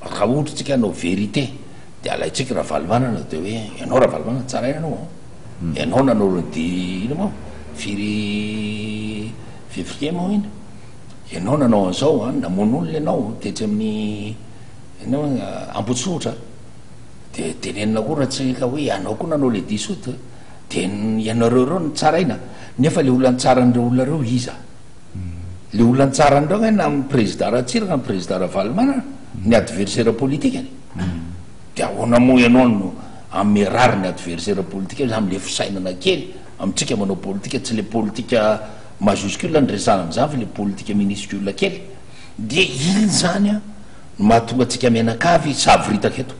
Speaker 2: raha ohatra tsika hanao vérité dia alaintsika Ravalomanana dia hoe ianao Ravalomanana tsaraina ianao an, ianao nanao ny inona moa firy février moa iny? Ianao nanao an'izao an, namono olona ianao tetsy amin'ny inona moa Ambotsotra, dia tenenina koa Ratsiraka hoe ianao koa nanao le diso io, dia ianareo ireo no tsaraina, nefa le olona nitsara an'ireo olona ireo iza? Le olona nitsara an'ireo ange na ny président Ratsiraka na ny président Ravalomanana, ny adversaire politikany, dia ahoana moa ianao no. Hanome rariny adversaire politique izy amle fisainana kely amintsika manao politika, tsy le politika majuscule no resahana amizany fa le politika minuscule kely, dia iny zany an no mahatonga antsika mianakavy hisavoritaka eto,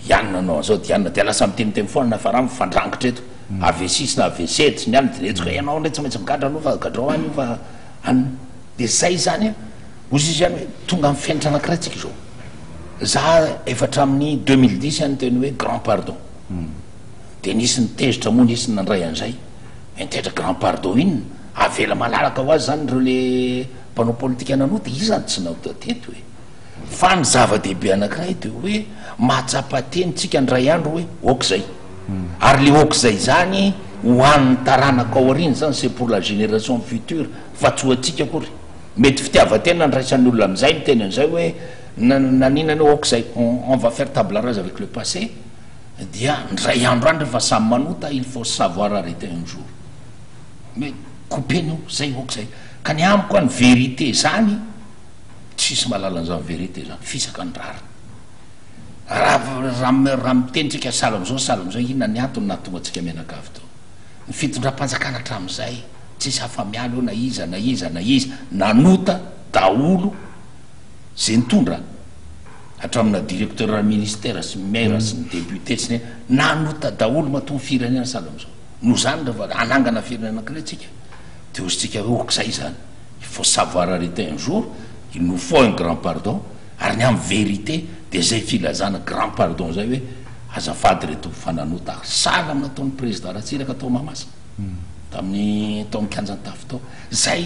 Speaker 2: i anona nanao an'izao dia anona, dia lasa miteniteny foana na fa raha mifandrangitra eto, avc sy na avc tsy ny anona dia hetsoka ianao ndray tsy maintsy migadra aloha fa gadrao any io fa anona, dia zay zany an, hozy izy ihany hoe tonga amin'ny fenitra anakiray tsika izao. Za efa hatramin'ny 2010 aho niteny hoe grand pardon. Dia nisy nitezitra moa nisy nandray an'izay. Nitezitra grand pardon inona? Avela malalaka ho azy zany ireo le mpanao politika nanota, iza no tsy nanota teto e? Fa ny zava-dehibe anankiray dia hoe mahatsapa teny tsika indray andro hoe ok zay. Ary le ok zay zany ho an'ny taranaka ao aoriana zany, c'est pour la génération future fa tsy ho antsika akory. Mety fitiavan-tena andraisan'ny olona amin'izay miteny an'izay hoe naninona anie ok izay on va faire table rase avec le passé dia indray andro any rehefa samy manota il faut savoir arreter un jour mais couper-na io zay ok zay ka ny amiko an vérité zany tsisy mahalala an'izany vérité zany fisaka ny rariny raha raha raha miteny tsika sahala am'izao sahala am'izao inona ny antony nahatonga antsika mianakavy tao ny fitondram-panjakana hatramin'izay Tsisy afa-miala eo na iza na iza na iza, nanota daholo ze nitondra, hatramina directeur ministère sy maire sy ny député sy ny nanota daholo matoa ny firenena sahala amizao. Noho zany rehefa hanangana firenena anankiray tsika de hozy tsika hoe ok zay zany, il faut savoir arreter un jour, il nous faut un grand pardon, ary ny am vérité de zay filazana grand pardon zay hoe azafady re tompo fa nanota aho, sahala am nataon'ny président Ratsiraka tao Mahamasina. Tamin'ny tao amin'ny kianjan'ny tafo tao. Zay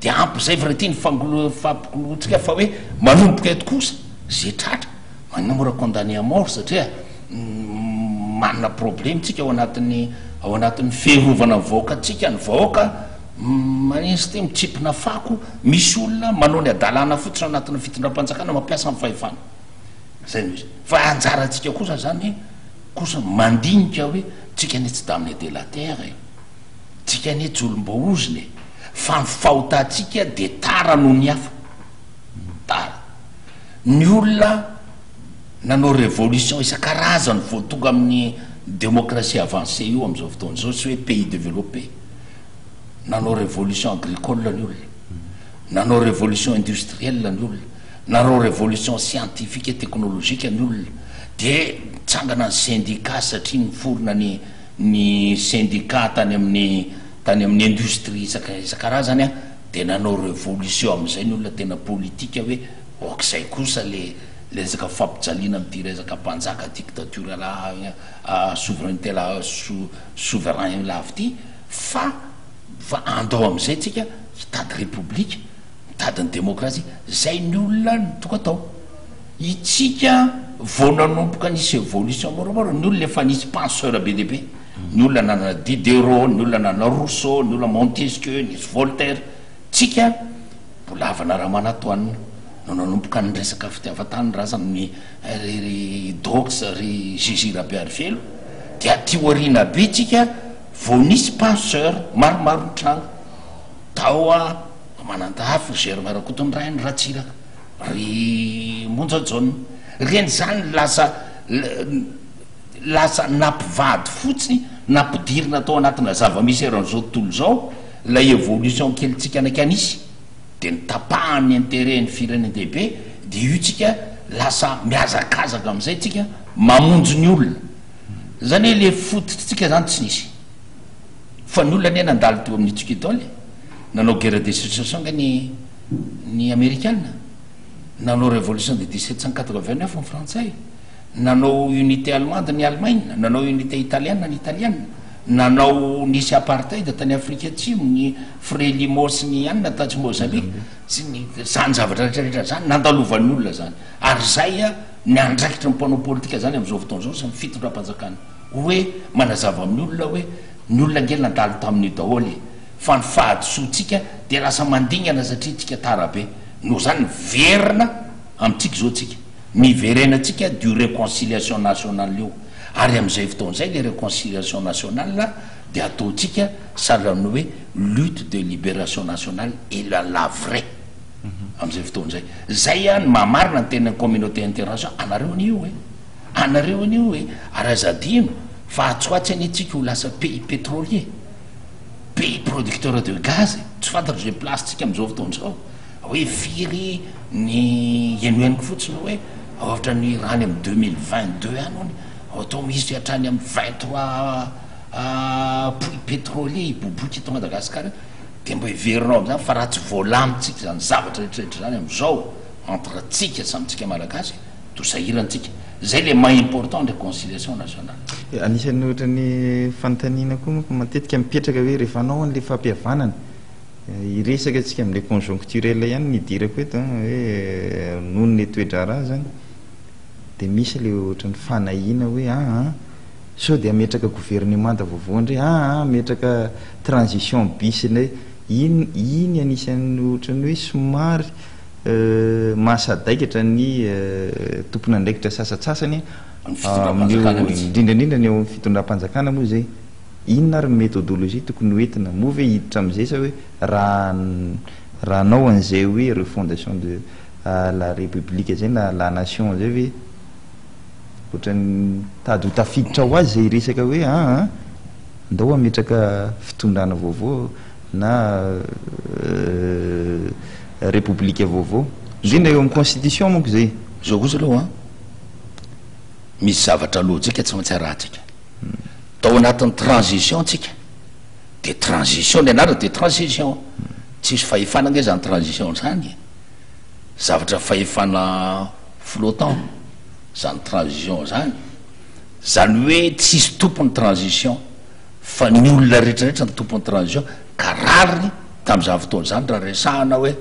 Speaker 2: dia ampy zay vrai ty ny fangolo fampikoloantsika fa hoe manomboka eto kosa ze tratra maninona moa raha condamné à mort satria manana problème tsika ao anatin'ny ao anatin'ny fiarovana ny vahoakantsika ny vahoaka maninona izy ty mitsipona fako misy olona manao ny hadalana fotsiny ao anatin'ny fitondram-panjakana mampiasa ny fahefana zay no izy fa anjarantsika kosa zany kosa mandinika hoe tsika anie tsy damne de la terre e, tsika anie tsy olom-boahozona e, fa ny fahotantsika dia tara noho ny hafa, tara. Ny olona nanao révolution isan-karazany vao tonga amin'ny démocratie avancée io amin'izao fotoana izao, tsy hoe pays développé, nanao révolution agricole ny olona, nanao révolution industrielle ny olona, Nareo révolution scientifique et technologique ny olona de nitsangana ny syndicat satria niforona ny ny syndicat tany amin'ny tany amin'ny industrie isaka isan-karazany an, de nanao révolution amin'izay ny olona tena politique hoe ok zay kosa le le resaka fampijaliana amin'ity resaka mpanjaka dictature la souveraineté la souverain lava ity fa fa andao amin'izay tsika hitady république. Mitady ny demokrasia, zay ny olona no toko atao. Itsika vao nanomboka nisy evolution moramora, ny olona efa nisy penseur be dia be, ny olona nanana Diderot, ny olona nanana Rousseau, ny olona Montesquieu, nisy Voltaire. Tsika mbola havana Ramanantoanina no nanomboka niresaka fitiavan-tanindrazana, ny ry ry Dox, ry JJ Rabearivelo, dia aty aoriana be tsika vao nisy penseur maromaro nitranga. Tao a Manantahafy ry Germain Rakotonirainy, Ratsiraka, ry Monja Jaona. Ireny izany lasa lasa nampivady fotsiny, nampidirina tao anatina zava-misy eran'izao tontolo izao ilay evolution kelintsika naika nisy, dia nitapahan'ny intérêt ny firenen-dehibe, dia io tsika lasa mihazakazaka amin'izay tsika mamonjy ny olona. Izany hoe ilay fototritsika izany tsy nisy. Fa ny olona anie nandalo teo amin'ny Tsikidol e! Nanao guerre de succession ange ny ny amerikana, nanao révolution de 1789 ny frantsay, nanao unité allemande ny Allemagne, nanao unité italiana ny italiana, nanao nisy apartheid tany Afrika Atsimo, ny Frelimo sy ny anona tatsy Mozambique, sy ny zany zavatra rehetra rehetra zany nandalovan'ny olona zany. Ary zay ny andraikitry ny mpanao politika zany amin'izao fotoana izao sy ny fitondram-panjakana. Hoe manazava amin'ny olona hoe ny olona ange nandalo tamin'io daholo e! Fa ny fahadisoantsika dia lasa mandingana satria tsika tara be. Noho izany miverina amintsika izao tsika. Miverenantsika du reconciliation nationale io. Ary amin'izay fotoana izay le reconciliation nationale dia ataontsika sahalan'ny hoe lutte de liberation nationale et la la vraie amin'izay fotoana izay. Izay no mahamarina ny tenin'ny communauté internationale, anareo anie io e! Anareo anie io e! Ary aza adino fa atsy ho atsy anie tsika ho lasa pays pétrolier, pays producteur de gaz e! Tsy fantatro izay place tsika amin'izao fotoana izao hoe firy ny henohenoko fotsiny hoe ohatra ny raha any amin'ny 2022 any hono atao misy hatrany amin'ny 23 puits pétrolier hiboiboika eto Madagasikara dia mba heverinao amin'izany fa raha tsy voalamintsika izany zavatra rehetra rehetra izany amin'izao entre tsika samy tsika Malagasy to sahirana tsika. Zay le maha important ny réconciliation nationale.
Speaker 1: Anisan'ny ohatran'ny fanontaniana koa manko matetika mipetraka hoe rehefa hanao an'ilay fampihavanana, hiresaka tsika amin'ilay conjoncturel ihany no idirako eto an, hoe noho ny toe-draharaha zany dia misy ilay ohatran'ny fanahiana hoe aa sao dia hametraka governemanta vaovao indray, aa hametraka transition bis indray, iny iny anisan'ny ohatran'ny hoe somary Mahasadaikatra ny tompon'andraikitra sasantsasany amin'io, indrindra indrindra ny eo amin'ny fitondram-panjakana moa izay. Inona ary ny méthodologie tokony ho entina? Moa ve hiditra amin'izay sa hoe raha raha hanao an'izay hoe refondation de la république izay na la nation izay ve ohatran'ny mitady ho tafiditra ho azy izay resaka hoe aa ndao hametraka fitondrana vaovao na Repoblika vaovao. Indrindra eo amin'ny constitution manko izay.
Speaker 2: Zao kosa aloha an, misy zavatra lojika tsy maintsy arahantsika. Tao anatin'ny transition tsika, de transition ny anarany de transition, tsisy fahefana ange zany transition zany e, zavatra fahefana flottant zany transition zany, zany hoe tsisy tompony transition. fa ny olona rehetra rehetra no tompon'ny transition ka rariny tamin'izany fotoana izany raha resahana hoe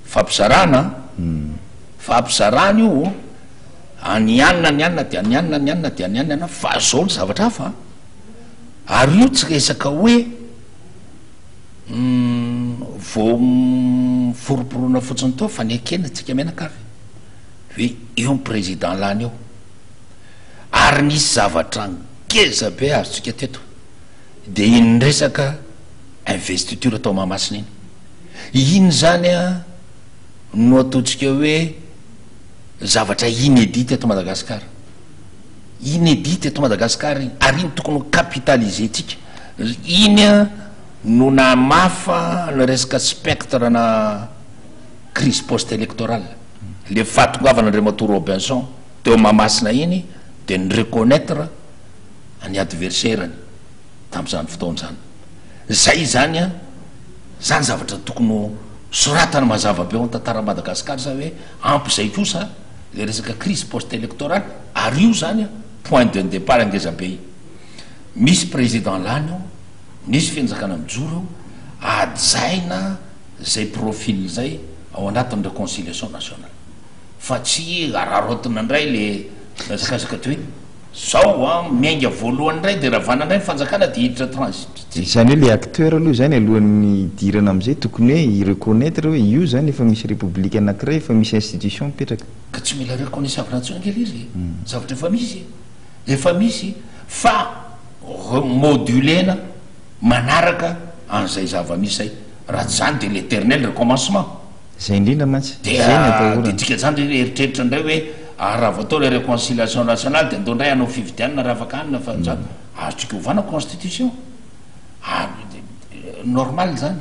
Speaker 2: fampizarana an, fampizarana io any anona ny anona dia any anona ny anona dia any anona fa zao ny zavatra hafa an, ary io tsy resaka hoe vao foromporona fotsiny teo fa nekena tsika mianakavy hoe io ny président lany eo ary nisy zavatra Ngeza be azontsika teto dia iny resaka investiture tao Mahamasina iny. Iny izany an no ataontsika hoe zavatra inédit eto Madagasikara. Inédit eto Madagasikara iny ary iny tokony ho capitaliser-tsika. Iny an no namafa ny resaka spectre na crise post-électorale. Le fahatongavan'Andriamatoa Robinson teo Mahamasina iny dia ni-reconnaitre ny adversaire-ny tamin'izany fotoana izany. Izay izany an, izany zavatra tokony ho soratana mazava be ao amin'ny tantaran'i Madagasikara izany hoe ampy izay kosa ilay resaka crise post-électorale ary io izany an point de départ ngeza be io. Misy président lany ao, misy fenjakana mijoro eo, hajaina izay profil izay ao anatin'ny réconciliation nationale. Fa tsy araraotina indray le mihazakazaka de hoe zao an, miainga voalohany indray de ravana indray ny fanjakana de hiditra transit.
Speaker 1: Izany hoe le acteur aloha izany alohan'ny hidirana amin'izay tokony hoe hi-reconnaitre hoe io izany efa misy république anankiray, efa misy institution mipetraka.
Speaker 2: Ka tsy mila reconnaissable intsony ange le izy e, zavatra efa misy e, efa misy fa re-moduler-na manaraka an'izay zava-misy zay, raha tsy izany de l'éternel recommencement.
Speaker 1: Zay indrindra mantsy,
Speaker 2: Dia
Speaker 1: zay ny atahorana.
Speaker 2: dia tsika zany re eritreritra indray hoe ah raha vao atao ilay réconciliation nationale dia andao indray hanao fifidianana raha afaka hanina fa zany azontsika ovana constitution ary normal zany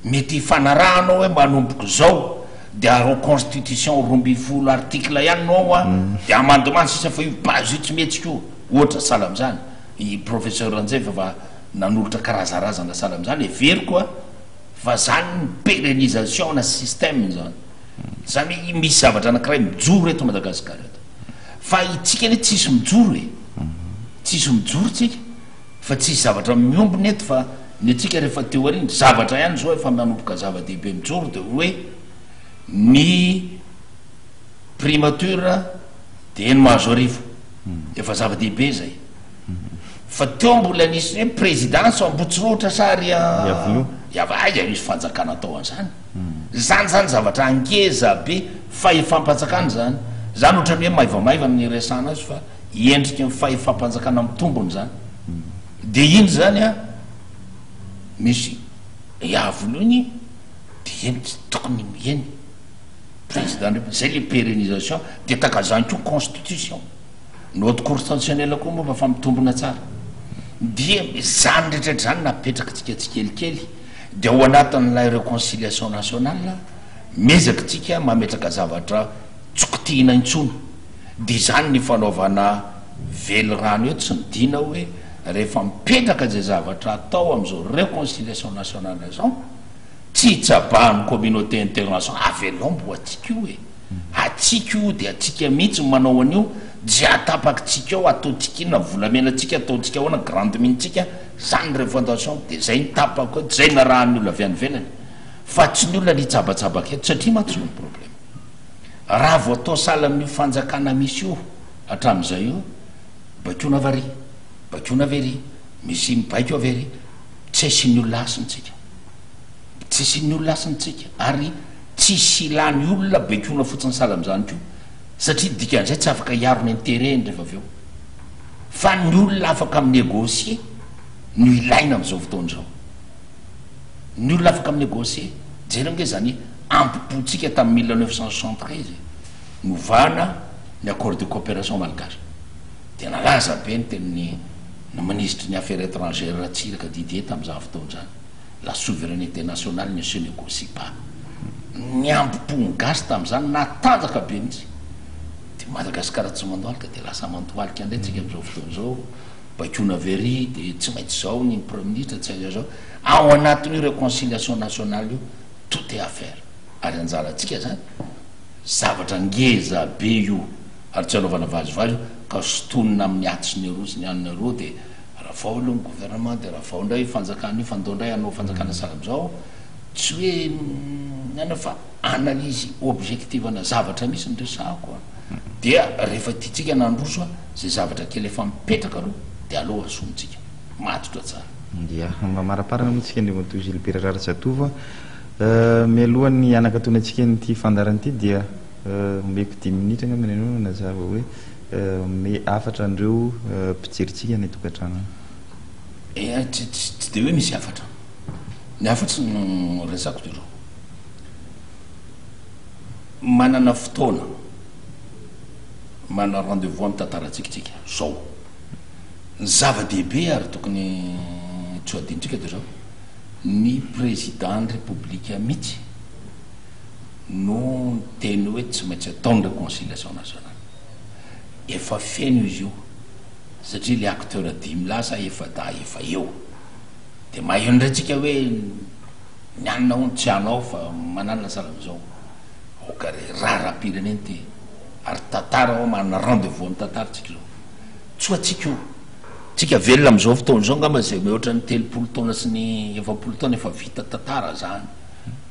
Speaker 2: mety hifanarahana hoe manomboka izao dia arao constitution 12 article ihany no ao an dia amendement sisa fa io base io tsy mihetsika io ohatra sahala amin'izany i professeur Ranjeva efa nanolotra karazarazana sahala amin'izany heveriko an Fa zany ny pérennisation na système zany. Zany hoe misy zavatra anakiray mijoro eto Madagascar eto. Fa itsika anie tsisy mijoro e. Tsisy mijoro tsika. Fa tsisy zavatra miombona eto fa ny antsika rehefa teo ary ny zavatra ihany zao efa manomboka zava-dehibe mijoro de hoe ny primature de eny Mahazoarivo. Efa zava-dehibe zay. Fa teo mbola nisy hoe présidence ao Ambohitsirohotra sa ary
Speaker 1: Iavoloha.
Speaker 2: Iavoloha, aiza misy fanjakana atao an'izany? Zany zany zavatra ngeza be fahefam-panjakana zany. Zany ohatran'ny hoe maivamaivana ny iresahana azy fa endriky ny fahefam-panjakana mitombona zany. De iny zany an, misy Iavoloha iny de eny tsy tokony eny président zay le pérennisation de takazany koa constitution. Ny haute cour constitutionnelle koa moa mba fa mitombina tsara. Dia izany rehetra rehetra izany napetrakitsika tsikelikely dia ao anatin'ilay reconciliation nationale miezaka tsika mametraka zavatra tsy kotihina intsony. Dia izany ny fanaovana velirano eto sy ny dina hoe rehefa mipetraka izay zavatra atao amin'izao reconciliation nationale izao, tsy hitsabahan'ny communauté internationale, avelao mbo antsika io e! Atsika io dia atsika mihitsy no manao an'io, tsy atapakitsika ao, ataontsika inona, volamena tsika ataontsika ahoana, grande mine tsika, zany ny refondation, dia zay ny tapako eto, zay narahan'ny olona avy any ivelany, fa tsy ny olona ny hitsabatsabaka eto, satria mantsy zao ny problème, raha vao atao sahala amin'io fanjakana misy io hatramin'izay io, baikoana avy ary, baikoana avy ery, misy mibaiko avy ery, tsy asian'ny olona hasina tsika. Tsy asian'ny olona hasina tsika ary tsisy ilany olona baikoana fotsiny sahala amin'izany koa satria dikan'izay tsy afaka hiaro ny intérêt-ny rehefa avy eo. Fa ny olona afaka mi-négocier no ilaina amin'izao fotoana izao. Ny olona afaka mi-négocier, jereo ange izany ambopontsika tamin'ny 1973 e, novana ny accord de coopération malgache. Dia nalaza be ny tenin'ny ny minisitry ny affaires étrangères Ratsiraka Didier tamin'izany fotoana izany. La souveraineté nationale ne se négocie pas. Ny ambopon'ny gasy tamin'izany natanjaka be mihitsy. Dia Madagasikara tsy mandohalika dia lasa mandohalika indray tsika amin'izao fotoana izao. Baikoana avy ery dia tsy maintsy izao ny premier ministre tsy aiza izao. Ao anatin'io réconciliation nationale io tout est à faire. Ary anjarantsika izany zavatra ngeza be io ary tsy anaovana vazivazy io ka sintonina amin'ny atsy sy ny eroa sy ny anona eroa dia Ravao aloha ny gouvernement dia ravao indray io fanjakana io fa ndao indray hanao fanjakana sahala amin'izao, tsy hoe inona fa analyse objective ana zavatra misy no resahako a, dia rehefa tiantsika ny handroso a, izay zavatra kely efa mipetraka aloha dia aleo asonintsika matotra tsara.
Speaker 1: Dia mamaraparana moa tsika Andriamatoa Gilbert Raharijatovo a. Mialohan'ny hanakatona antsika an'ity fandaharana ity dia omeko dimy minitra angamba ianao hanazava hoe Manome hafatra an'ireo mpijery-tsika any an-tokantrano any.
Speaker 2: Eh, tsy, tsy, tsy dia hoe misy hafatra. Ny hafatry no resako dia izao. Manana fotoana, manana rendez-vous amin'ny tantarantsika isika, izao. Ny zava-dehibe ary tokony tsy ho adinontsika dia izao, ny président-n'ny Repoblika mihitsy no niteny hoe tsy maintsy atao ny réconciliation nationale. Efa feno izy io satria le acteur dimy lahy sa efa-dahy efa eo. Dia maheno indray tsika hoe ny anona hono tsy hanao fa mananona sahala amin'izao. Aoka re, raharaham-pirenena ity e. Ary tantara hoa manana rendez-vous amin'ny tantara tsika izao. Tsy ho antsika io. Tsika velona amin'izao fotoana izao angamba izay mihoatra ny 30 taona sy ny 40 taona efa vita tantara zany.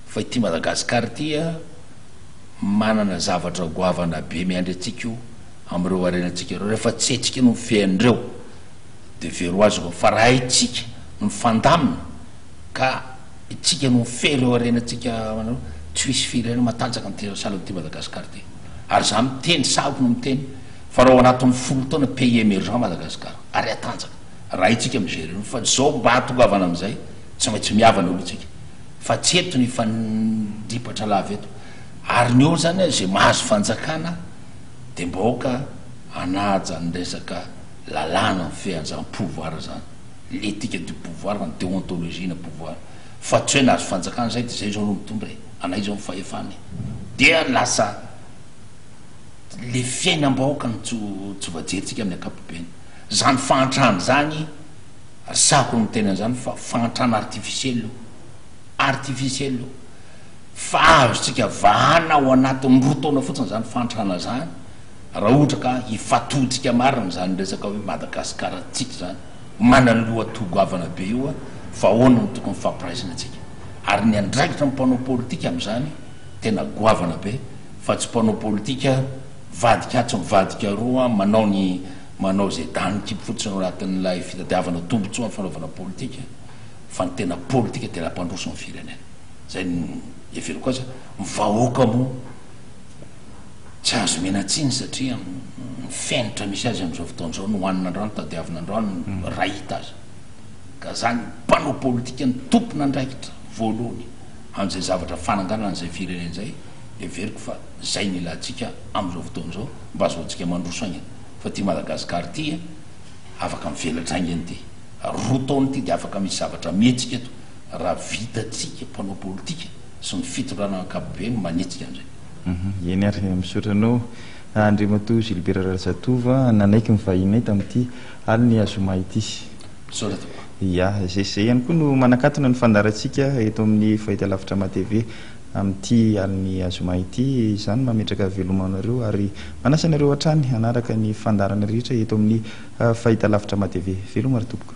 Speaker 2: Fa ity Madagascar ity a, manana zavatra goavana be miandry antsika io amin'ireo harenantsika ireo. Rehefa tsy haintsika no mifehy an'ireo dia very ho azy ireo. Fa raha haintsika no mifandamina ka itsika no mifehy ireo harenantsika ireo, tsy hisy firenena matanjaka amin'ity sahala amin'ity Madagascar ity. Ary za miteny, sahiko no miteny fa raha ao anatin'ny folo taona pays emergent Madagascar ary hatanjaka raha haintsika mi-gérer io. Fa izao mba hahatongavana amin'izay tsy maintsy mihavana aloha tsika. Fa tsy eto ny hifandripatra lava eto. Ary ny eo zany izay mahazo fanjakana dia mba aoka hanaja ny resaka lalàna mifehy an'izany pouvoir zany, l'éthique du pouvoir, ny déontologie na pouvoir. Fa tsy hoe nahazo fanjakana zay dia zay zao no mitondra e, anay zao ny fahefana e. Dia lasa le fiainam-bahoaka no tsy tsy voajerintsika amin'ny ankapobeny. Zany fahantrana zany, sahako ny miteny an'izany fa fahantrana artificiel io. Artificiel io. Fa azontsika vahana ao anatin'ny roa taona fotsiny izany fahantrana izany, raha ohatra ka hifatohantsika marina izany resaka hoe Madagascar tsika izany. Manana lohatoa goavana be io fa ahoana no tokony fampiraisana antsika. Ary ny andraikitra ny mpanao politika amin'izany tena goavana be fa tsy mpanao politika mivadika atsy mivadika aroa manao ny manao izay danin'ny kibo fotsiny ao anatin'ilay fitadiavana tombotsoa amin'ny fanaovana politika fa ny tena politika dia nampandroso ny firenena. Zay no heveriko azy. Ny vahoaka moa tsy azo omena tsiny satria ny fenitra misy azy amin'izao fotoana izao ny hohanina androany tadiavina androany raha hita aza. Ka zany mpanao politika ny tompon'andraikitra voalohany amin'izay zavatra fananganana an'izay firenena izay, heveriko fa zay no ilantsika amin'izao fotoana izao mba azahoantsika mandroso haingana. Fa ity Madagascar ity a, afaka mivelatra haingana ity. 2 taona ity dia afaka misy zavatra mihetsika eto raha vitantsika mpanao politika sy ny fitondrana ankapobeny manetsika an'izay.
Speaker 1: Eny ary, misaotra anao Andriamatoa Gilbert Razatovo nanaiky ny vahininay tamin'ity alin'ny zoma ity.
Speaker 2: Misaotra tompoko.
Speaker 1: Ya, izay sy izay ihany koa no manakatona ny fandaharantsika eto amin'ny Fahitalavitra MATV amin'ity alin'ny zoma ity. Izany mametraka veloma anareo ary manasa anareo hatrany hanaraka ny fandaharana rehetra eto amin'ny Fahitalavitra MATV. Veloma ry tompoko.